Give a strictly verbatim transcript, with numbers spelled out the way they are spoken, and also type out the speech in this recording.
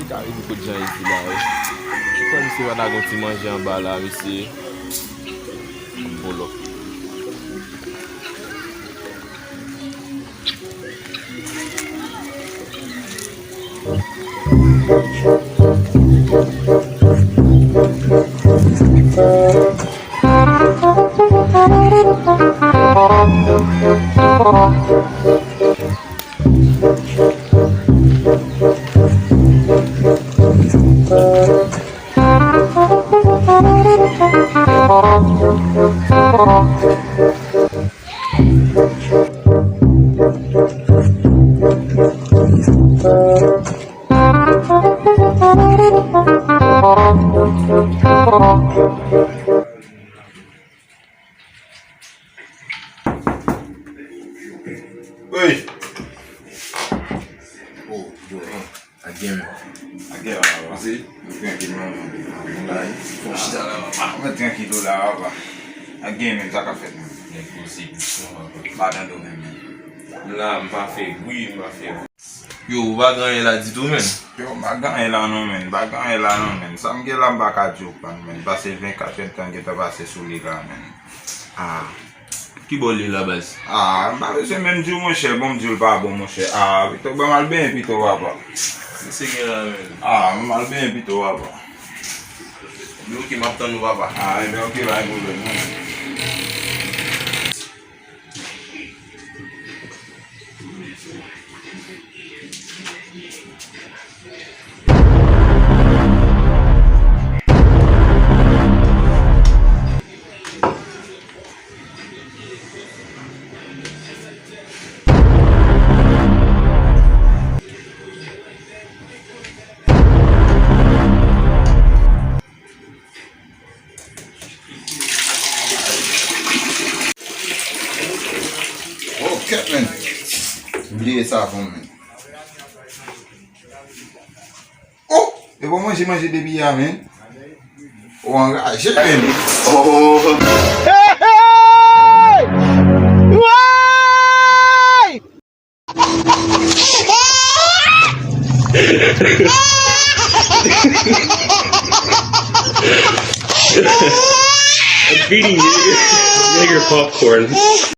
Ka rive kot Jan Ezi la wi. Ou kwè misye pa ta gon ti manje anba la, mesye? Bolo. Wi. Oh, yo, a gen men. A gen la, papa. Pase, nou trankil, non, non, non, la, fò chita la, papa. Mwen trankil la, papa. A gen men, sa k ap fèt, men. Gen koze bouchon, papa. Pa tande w menm, men. M la, m pa fè bri, m pa fè Yo, ou pa gen anyen la ditou, menn. Yo, m pa gen anyen la non, menn. M pa gen anyen la non, menn. Sa m gen la, m pa ka di w pa, menn. Pase vennkat èdtan gentan pase sou li la, menn. Ah. Ki bò l ye la, baz? Ah, m pa bezwen menm di w, monchè. Bon, m di w l pa bon, monchè. Ah, pito ban m al benyen pito, papa. Misye gen la, menn. Ah, m al benyen pito, papa. Yo, oke, m ap tann ou, papa. Ah, enben, oke, pa gen pwoblèm, non. Oh, kèt, menn. M bliye savon, menn. Oh, e bon manje, manje depi yè, menn. Ou anraje, menn. Oh. Hey, hey! Woy! I'm feeding you, nigger popcorn.